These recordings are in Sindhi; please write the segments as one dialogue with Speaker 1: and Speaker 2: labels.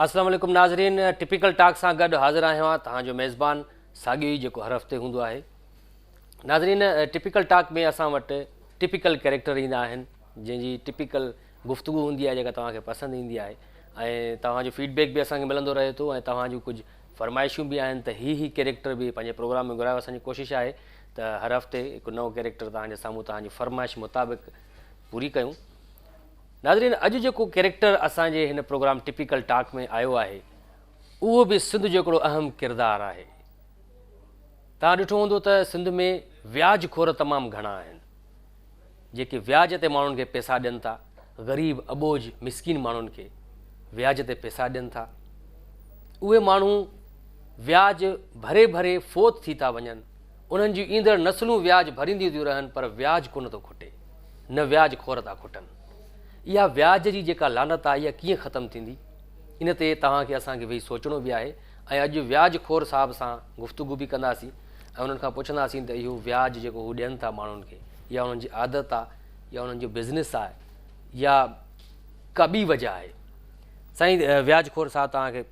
Speaker 1: السلام عليڪم ناظرين ٽپيڪل ٽاڪ سان گڏ حاضر آهيان توهان جو ميزبان ساڳيو ئي جيڪو هر هفتي هوندو آهي ناظرين ٽپيڪل ٽاڪ ۾ اسان وٽ ٽپيڪل ڪيريڪٽر ايندا آهن جنهن جي ٽپيڪل گفتگو هوندي آهي جيڪا توهان کي پسند ايندي آهي ۽ توهان جو فيڊ بيڪ به اسان کي ملندو رهي ٿو ۽ توهان جون ڪجهه فرمائشون به آهن ته هي هي ڪيريڪٽر به پنهنجي پروگرام ۾ گهرايو اسان جي ڪوشش آهي ته هر هفتي هڪ نئون ڪيريڪٽر توهان جي سامهون توهان جي فرمائش مطابق پوري ڪيون ناظرين اڄ جيڪو ڪيريڪٽر اسان جي هن پروگرام ٽپيڪل ٽاڪ ۾ آيو آهي اهو به سنڌ جو هڪڙو اهم ڪردار آهي توهان ڏٺو هوندو ته سنڌ ۾ وياج خور تمام گهڻا آهن جيڪي وياج تي ماڻهن کي پيسا ڏين ٿا غريب اٻوجهه مسڪين ماڻهن کي وياج تي پيسا ڏين ٿا اهي ماڻهو وياج ڀري ڀري فوت ٿي ٿا وڃن انهن جون ايندڙ نسلون وياج ڀرينديون ٿيون رهن پر وياج ڪونه ٿو کٽي نه وياج خور ٿا کٽن اها وياج جي جيڪا لعنت آهي اها ڪيئن ختم ٿيندي ان تي توهان کي اسان کي ويهي سوچڻو به آهي ۽ اڄ وياج خور صاحب سان گفتگو به ڪنداسين ۽ انهن کان پڇنداسين ته اهو وياج جيڪو هو ڏين ٿا ماڻهن کي يا انهن جي عادت آهي يا انهن جو بزنس آهي يا ڪا ٻي وجه آهي سائين وياج خور صاحب توهان کي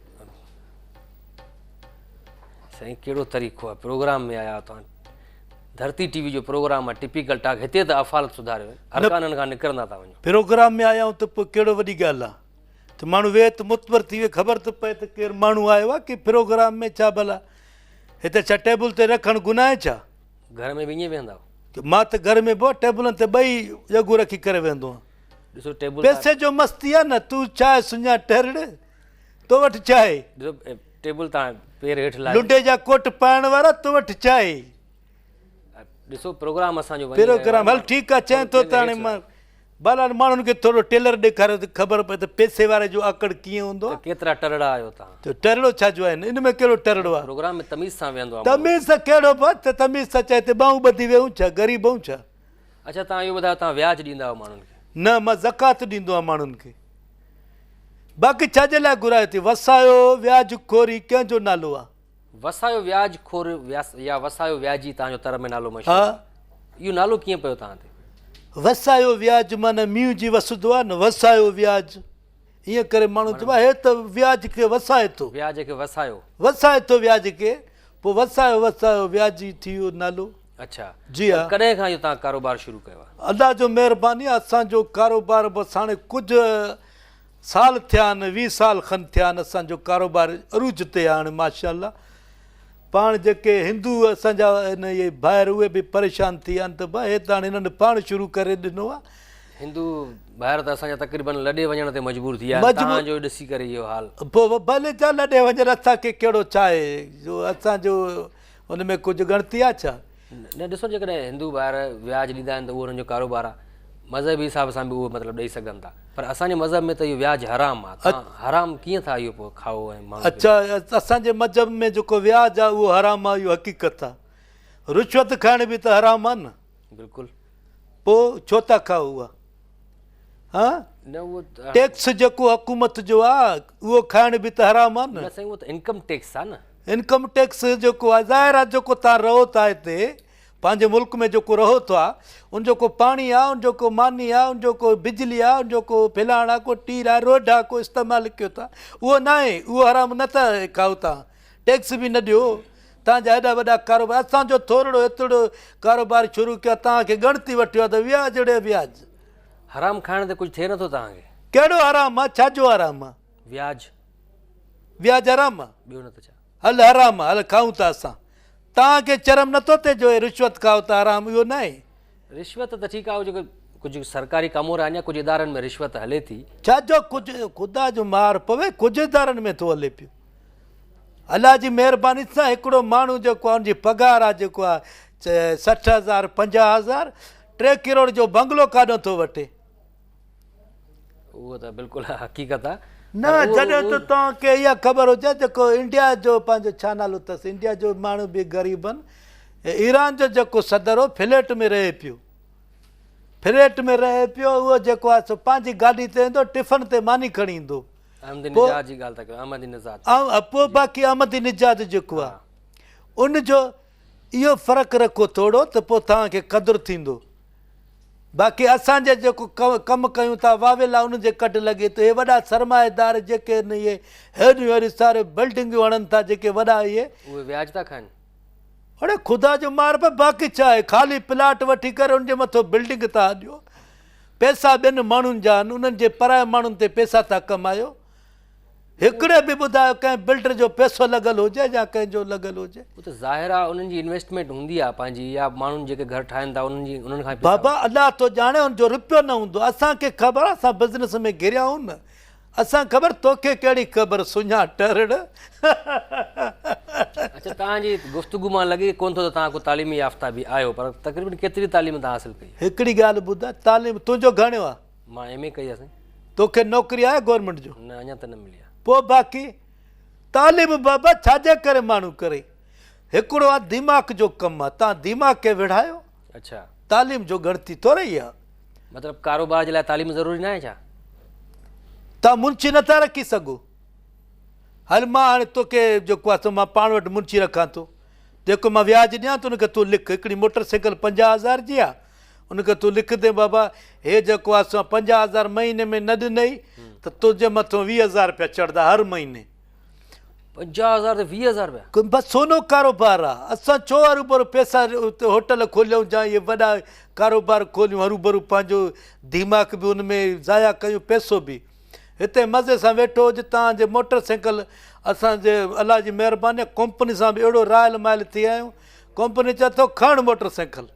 Speaker 1: سائين ڪهڙو طريقو آهي پروگرام ۾ آيا توهان ڌرتي ٽي وي جو پروگرام آهي ٽپيڪل ٽاڪ هتي ته افعال سڌاريو ارڪانن کان نڪرندا ٿا وڃو
Speaker 2: پروگرام ۾ آيا آهيون ته پوء ڪهڙو وڏي ڳالهه آهي ته ماڻهو ويهي ته مطمئن ٿي ويهي خبر ته پئي ته ڪير ماڻهو آيو آهي ڪي پروگرام ۾ ڇا ڀلا هتي ڇا ٽيبل تي رکڻ گناهه آهي ڇا؟
Speaker 1: گهر ۾ به ائين ويهندا آهيو؟
Speaker 2: مان ته گهر ۾ به ٽيبلن تي ٻئي ڄڳون رکي ڪري ويهندو آهيان.
Speaker 1: ڏسو ٽيبل
Speaker 2: پئسي جو مستي آهي نه تون ڇا آهي سڃا ٽهرڙ تو وٽ ڇا آهي؟
Speaker 1: ڏسو ٽيبل تان پير هيٺ لاهيو.
Speaker 2: لنڊي جا ڪوٽ پائڻ وارا تو وٽ ڇا آهي؟
Speaker 1: ڏسو پروگرام اسان جو وڃي رهيو آهي.
Speaker 2: پروگرام هل ٺيڪ آهي چئين ٿو ته هاڻي مان بهرحال ماڻهن کي ٿورو ٽيلر ڏيکاريو ته خبر پئي ته پئسي واري جو آڪڙ ڪيئن هوندو
Speaker 1: آهي. ته ڪيترا ٽرڙا آهيو توهان.
Speaker 2: ته ٽرڙو ڇا جو آهي ان ۾ ڪهڙو ٽرڙو آهي.
Speaker 1: پروگرام ۾ تميز سان ويهندو آهي
Speaker 2: ماڻهو. تميز سان ڪهڙو به ته تميز سان چئي ته ٻانهون ٻڌي ويهون ڇا غريب آهيون ڇا.
Speaker 1: اڇا توهان اهو ٻڌايو توهان وياج ڏيندا آهيو ماڻهن کي.
Speaker 2: نه مان زڪوات ڏيندو آهيان ماڻهن کي. باقي ڇا جي لاء گهرايو ٿي وسايو وياج خوري ڪنهن جو نالو آهي.
Speaker 1: وسايو وياج خور يا وسايو وياجي توهان جو تر ۾ نالو مشهور آهي. اهو نالو ڪيئن پيو توهان تي؟
Speaker 2: وسايو وياج معنيٰ مينهن جي وسندو آهي نه وسايو وياج ائين ڪري ماڻهو چئبو آهي هي ته وياج کي وسائي ٿو.
Speaker 1: وياج کي وسايو.
Speaker 2: وسائي ٿو وياج کي پوء وسايو وسايو وياجي ٿي ويو نالو.
Speaker 1: اڇا
Speaker 2: جي ها.
Speaker 1: ڪڏهن کان اهو توهان ڪاروبار شروع ڪيو آهي؟
Speaker 2: الله جو مهرباني آهي اسان جو ڪاروبار بس هاڻي ڪجهه سال ٿيا آهن ويهه سال کن ٿيا آهن اسان جو ڪاروبار عروج تي آهي هاڻي ماشاء الله پاڻ جيڪي هندو اسان جا آهن اهي ڀائر اهي به پريشان ٿي ويا آهن ته ڀاء هي ته هاڻي هنن پاڻ شروع ڪري ڏنو آهي.
Speaker 1: هندو ڀائر ته اسان جا تقريبن لڏي وڃڻ تي مجبور ٿي ويا آهن توهان جو ڏسي ڪري اهو حال.
Speaker 2: پوء ڀلي چا لڏي وڃن اسان کي ڪهڙو ڇا آهي جو اسان جو ان ۾ ڪجهه ڳڻتي آهي ڇا؟
Speaker 1: نه ڏسو جيڪڏهن هندو ڀائر وياج ڏيندا آهن ته اهو انهن جو ڪاروبار آهي مذهبي حساب سان به اهو مطلب ڏئي سگهن ٿا پر اسان جي مذهب ۾ ته اهو وياج حرام آهي توهان حرام ڪيئن ٿا اهو پوء کائو ۽ ماڻهن کي
Speaker 2: اڇا اسان جي مذهب ۾ جيڪو وياج آهي اهو حرام آهي اهو حقيقت آهي رشوت کائڻ به ته حرام آهي نه
Speaker 1: بلڪل
Speaker 2: پوء ڇو ٿا کائو اها ها
Speaker 1: نه اهو
Speaker 2: ٽيڪس جيڪو حڪومت جو آهي اهو کائڻ به ته حرام آهي نه
Speaker 1: نه سائين اهو ته انڪم ٽيڪس آهي نه
Speaker 2: انڪم ٽيڪس جيڪو آهي ظاهر آهي جيڪو توهان رهو ٿا هتي پنهنجي ملڪ ۾ جيڪو رهو ٿا ان جو ڪو پاڻي آهي ان جو ڪو ماني آهي ان جو ڪو بجلي آهي ان جو ڪو فلاڻ آهي ڪو ٽير آهي روڊ آهي ڪو استعمال ڪيو ٿا اهو ناهي اهو حرام نه ٿا کائو توهان ٽيڪس به نه ڏيو توهان جا ايڏا وڏا ڪاروبار اسان جو ٿورڙو ايترو ڪاروبار شروع ڪيو توهان کي ڳڻتي وٺيو آهي ته وياج ڙي وياج.
Speaker 1: حرام کائڻ تي ڪجهه ٿئي نٿو توهان کي.
Speaker 2: ڪهڙو حرام آهي ڇا جو حرام آهي.
Speaker 1: وياج.
Speaker 2: وياج حرام آ.
Speaker 1: ٻيو نه ته ڇا.
Speaker 2: هل حرام آ هل کائون ٿا اسان. توهان کي شرم نٿو ٿئي جو هي رشوت کائو ٿا حرام اهو ناهي.
Speaker 1: رشوت ته ٺيڪ آ اهو جيڪو ڪجهه سرڪاري ڪامورا آهن يا ڪجهه ادارن ۾ رشوت هلي ٿي.
Speaker 2: ڇا جو ڪجهه خدا جو مار پوي ڪجهه ادارن ۾ ٿو هلي پيو. الله جي مهرباني سان هڪڙو ماڻهو جيڪو آ ان جي پگهار آ جيڪو آ 60 هزار 50 هزار 3 ڪروڙ جو بنگلو ڪاڏو ٿو وٺي.
Speaker 1: اهو ته بلڪل حقيقت آ.
Speaker 2: نه جڏهن ته توهان کي اها خبر هجي جيڪو انڊيا جو پنهنجو ڇا نالو اٿس انڊيا جو ماڻهو به غريب آهن ايران جو جيڪو صدر هو فليٽ ۾ رهي پيو فليٽ ۾ رهي پيو اهو جيڪو آهي سو پنهنجي گاڏي تي ايندو ٽفن تي ماني کڻي ايندو
Speaker 1: احمدي نجاد جي ڳالهه ٿا ڪيو احمدي نجاد
Speaker 2: پوء باقي احمدي نجاد جيڪو آهي ان جو اهو فرق رکو ٿورو ته پوء توهان کي قدر ٿيندو. باقي اسان جي جيڪو ڪم ڪيون ٿا واويلا انهن جي ڪڍ لڳي ٿو. اهي وڏا سرمائيدار جيڪي آهن اهي هيڏيون هيڏيون ساريون بلڊنگيون هڻن ٿا جيڪي وڏا اهي.
Speaker 1: اهي وياج ٿا کائن.
Speaker 2: اڙي خدا جو مار پئي باقي ڇا آهي خالي پلاٽ وٺي ڪري ان جي مٿو بلڊنگ ٿا ڏيو. پئسا ٻين ماڻهن جا آهن انهن جي پرائي ماڻهن تي پئسا ٿا ڪمايو. هڪڙي به ٻڌايو ڪنهن بلڊر جو پئسو لڳل هجي يا ڪنهن جو لڳل هجي.
Speaker 1: هو ته ظاهر آ انهن جي انويسٽمينٽ هوندي آ پنهنجي يا ماڻهن جيڪي گهر ٺاهين ٿا انهن جي انهن کان پئسا
Speaker 2: بابا الله ٿو ڄاڻي ان جو رپيو نه هوندو اسان کي خبر آ اسان بزنس ۾ گهريا آهيون نه اسان کي خبر توکي ڪهڙي خبر سڃا ٽرڙ.
Speaker 1: اڇا توهان جي گفتگو مان لڳي ڪونه ٿو ته توهان ڪو تعليمي يافته به آهيو پر تقريبن ڪيتري تعليم توهان حاصل ڪئي.
Speaker 2: هڪڙي ڳالهه ٻڌاء تعليم تنهنجو گهڻيو آ.
Speaker 1: مان ايم اي ڪئي آ سائين.
Speaker 2: توکي نوڪري آهي گورنمينٽ جو؟
Speaker 1: نه اڃا ته نه ملي آ.
Speaker 2: پوء باقي تعليم بابا ڇاجي ڪري ماڻهو ڪري؟ هڪڙو آ دماغ جو ڪم آ تان دماغ کي وڙهايو.
Speaker 1: اڇا.
Speaker 2: تعليم جو ڳڻتي ٿوري آ.
Speaker 1: مطلب ڪاروبار جي لاء تعليم ضروري ناهي ڇا؟
Speaker 2: تان منشي نٿا رکي سگهو. هل مان هاڻي توکي جيڪو آ سو مان پاڻ وٽ منشي رکان ٿو. جيڪو مان وياج ڏيان ٿو ان کي تون لک. هڪڙي موٽر سائيڪل 50 هزار جي آ. ان کي تون لکندين بابا هي جيڪو آ سو 50 هزار مهيني ۾ نه ڏنئي ته تنهنجي مٿو 20 هزار رپيا چڙهندا هر مهيني.
Speaker 1: 50 هزار تي 20 هزار رپيا؟
Speaker 2: بس سونو ڪاروبار آ اسان ڇو هروڀرو پيسا هوٽل کوليون جا اهي وڏا ڪاروبار کوليون هروڀرو پنهنجو ديماغ به ان ۾ ضايع ڪيون پيسو به هتي مزي سان ويٺو هج تان جي موٽر سائيڪل اسان جي الله جي مهرباني ڪمپني سان به اهڙو رائل مائل ٿي آيا آهيون ڪمپني چئي ٿو کڻ موٽر سائيڪل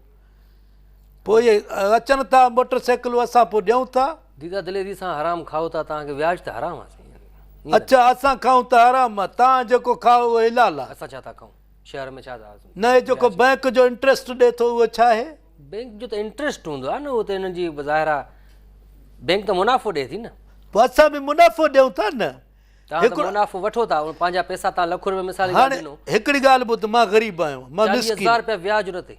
Speaker 2: پوء اهي اچن ٿا موٽر سائيڪلون اسان پوء ڏيون ٿا.
Speaker 1: ديده دليري سان حرام کائو ٿا توهان کي وياج ته حرام آ سائين.
Speaker 2: اڇا اسان کائون ته حرام آ توهان جيڪو کائو اهو حلال آ.
Speaker 1: اسان ڇا ٿا کائون شهر ۾ ڇا ٿا.
Speaker 2: نه هي جيڪو بئنڪ جو انٽريسٽ ڏي ٿو اهو ڇا آهي؟
Speaker 1: بئنڪ جو ته انٽريسٽ هوندو آ نه اهو ته انهن جي ظاهر آ بئنڪ ته منافعو ڏي ٿي نه.
Speaker 2: پوء اسان به منافعو ڏيون ٿا نه.
Speaker 1: توهان ته منافعو وٺو ٿا پنهنجا پئسا توهان لک روپيا مثال جي ڳالهه ڏنو.
Speaker 2: هاڻي هڪڙي ڳالهه ٻڌ مان غريب آهيان مان مسڪين.
Speaker 1: 40,000 روپيا وياج ان تي.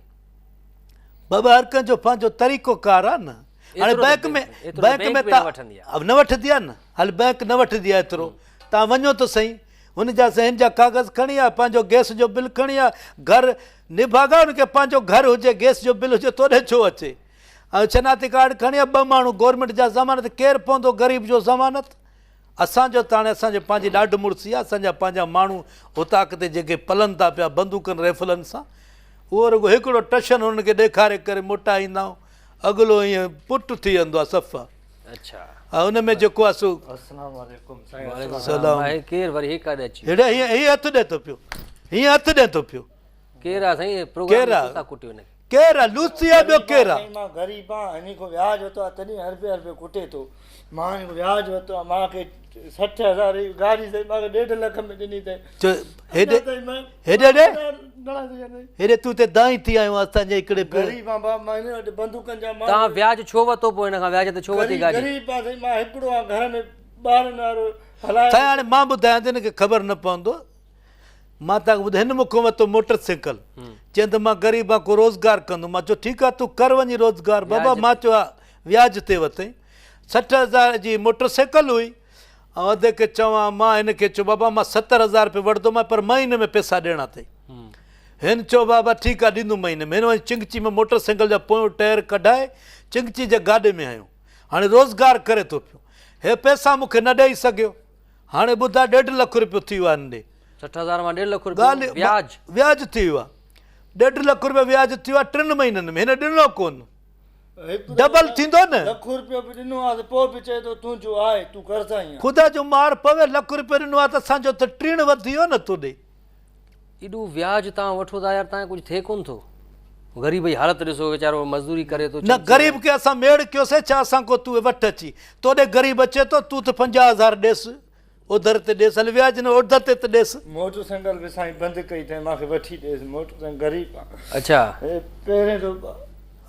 Speaker 2: بابا هر ڪنهن جو پنهنجو طريقو ڪار آ نه هاڻي بئنڪ ۾ بئنڪ ۾ نه وٺندي آ نه هل بئنڪ نه وٺندي آ ايترو توهان وڃو ته سهي هن جا سهي هن جا ڪاغذ کڻي آ پنهنجو گئس جو بل کڻي آ گهر نڀاڳا هن کي پنهنجو گهر هجي گئس جو بل هجي توڏي ڇو اچي ۽ شناختي ڪارڊ کڻي آ ٻه ماڻهو گورنمينٽ جا ضمانت ڪير پوندو غريب جو ضمانت اسان جو ته هاڻي اسان جي پنهنجي ڏاڍ مڙسي آهي، اسان جا پنهنجا ماڻهو اوطاق تي جيڪي پلن ٿا پيا بندوقن رائفلن سان، اهو رڳو هڪڙو ٽشن هنن کي ڏيکاري ڪري موٽائي ايندا آهيون، اڳلو ائين پٽ ٿي ويندو آهي صفا.
Speaker 1: اڇا.
Speaker 2: ۽ ان ۾ جيڪو آهي سو.
Speaker 3: السلام عليڪم سائين.
Speaker 1: وعليڪم السلام. هي ڪير وري هي ڪاڏي اچي ويو.
Speaker 2: هيڏي هيئن هيئن هٿ ڏي ٿو پيو. هيئن هٿ ڏي ٿو پيو.
Speaker 1: ڪير آ سائين پروگرام ۾ ڇو ٿا ڪٽيو هن کي.
Speaker 2: ڪير آ لوسي آ ٻيو ڪير آ.
Speaker 3: سائين مان غريب آ هن کان وياج ورتو آ تڏهن اربين اربين ڪٽي ٿو مان هن کان وياج ورتو آ مان کي 60 هزار جي گاڏي سائين مان کي ڏيڍ لک ۾ ڏني اٿئي
Speaker 2: هيڏي هيڏي ڏي هيڏي تون ته دانهين ٿي آيو اسان جي هڪڙي
Speaker 3: غريب آ بابا مان هن وٽ بندوقن جا
Speaker 1: ماڻهو تان وياج ڇو ورتو پوء هن کان وياج تي ڇو ورتي گاڏي
Speaker 3: غريب آ سائين مان هڪڙو آ گهر ۾ ٻارن وارو هلايان
Speaker 2: سائين هاڻي مان ٻڌايان ٿو هن کي خبر نه پوندو مان توهان کي ٻڌايان هن مون کان ورتو موٽر سائيڪل چيائين ته مان غريب آهيان ڪو روزگار ڪندو مان چيو ٺيڪ آهي تون ڪر وڃي روزگار بابا مان چيو ها وياج تي ورتئين 60 هزار جي موٽر سائيڪل هئي ۽ ادي کي چوان مان هن کي چيو بابا مان 70 هزار روپيا وٺندومانء پر مهيني ۾ پئسا ڏيڻا اٿئي هن چيو بابا ٺيڪ آهي ڏيندم مهيني ۾ هن وڃي چنگچي ۾ موٽر سائيڪل جا پويون ٽائر ڪڍائي چنگچي جي گاڏي ۾ هنيو هاڻي روزگار ڪري ٿو پيو هي پئسا مون کي نه ڏئي سگهيو هاڻي ٻڌاء ڏيڍ لک روپيو ٿي ويو آهي هن ڏي.
Speaker 1: 60 هزار مان ڏيڍ لک روپيو وياج.
Speaker 2: وياج ٿي ويو آهي. ڏيڍ لک روپيو وياج ٿي ويو آهي ٽن مهينن ۾ هن ڏنو ڪونه. ڊبل ٿيندو نه.
Speaker 3: لک روپيو به ڏنو آهي ته پوء به چئي ٿو تنهنجو آهي تون قرضائي آهين.
Speaker 2: خدا جو مار پوي لک روپيو ڏنو آهي ته اسان جو ته ٽيڻ وڌي ويو نه تو ڏي.
Speaker 1: ايڏو وياج تان وٺو ٿا يار تان ڪجهه ٿئي ڪونه ٿو. غريب جي حالت ڏسو ويچارو مزدوري ڪري ٿو.
Speaker 2: نه غريب کي اسان ميڙ ڪيوسي ڇا اسان ڪو تون وٺ اچي تو ڏي غريب اچي ٿو تون ته 50 هزار ڏيس اوڌر تي ڏيس هل وياج نه اوڌر تي ته ڏيس.
Speaker 3: موٽر سائيڪل به سائين بند ڪئي اٿئي مان کي وٺي ڏيس موٽر سائيڪل غريب آ.
Speaker 1: اڇا.
Speaker 3: هي پيرين ٿو پوان.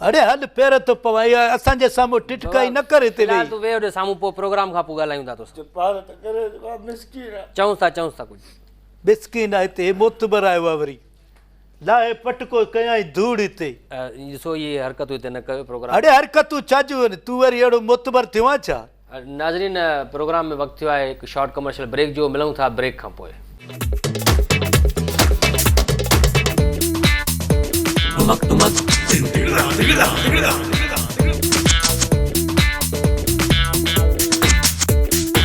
Speaker 2: اڙي هل پيرين ٿو پوان اها اسان جي سامهون ٽٽڪائي نه ڪر هتي ويهي.
Speaker 1: في الحال تون ويهه هوڏي سامهون پوء پروگرام کان پوء ڳالهايون ٿا توسان.
Speaker 3: پار ته ڪري مسڪين آ.
Speaker 1: چئونس ٿا چئونس ٿا ڪجهه.
Speaker 2: مسڪين آ هتي هي معتبر آيو آ وري. لاهي پٽڪو ڪيائين ڌوڙ هتي.
Speaker 1: ڏسو اهي حرڪتون هتي نه ڪيو پروگرام.
Speaker 2: اڙي حرڪتون ڇا جون آهن تون وري اهڙو معتبر ٿيو آهين ڇا.
Speaker 1: ناظرين پروگرام ۾ وقت ٿيو آهي هڪ شارٽ ڪمرشل بريڪ جو ملون ٿا بريڪ کان پوء.
Speaker 4: ٽمڪ ٽمڪ.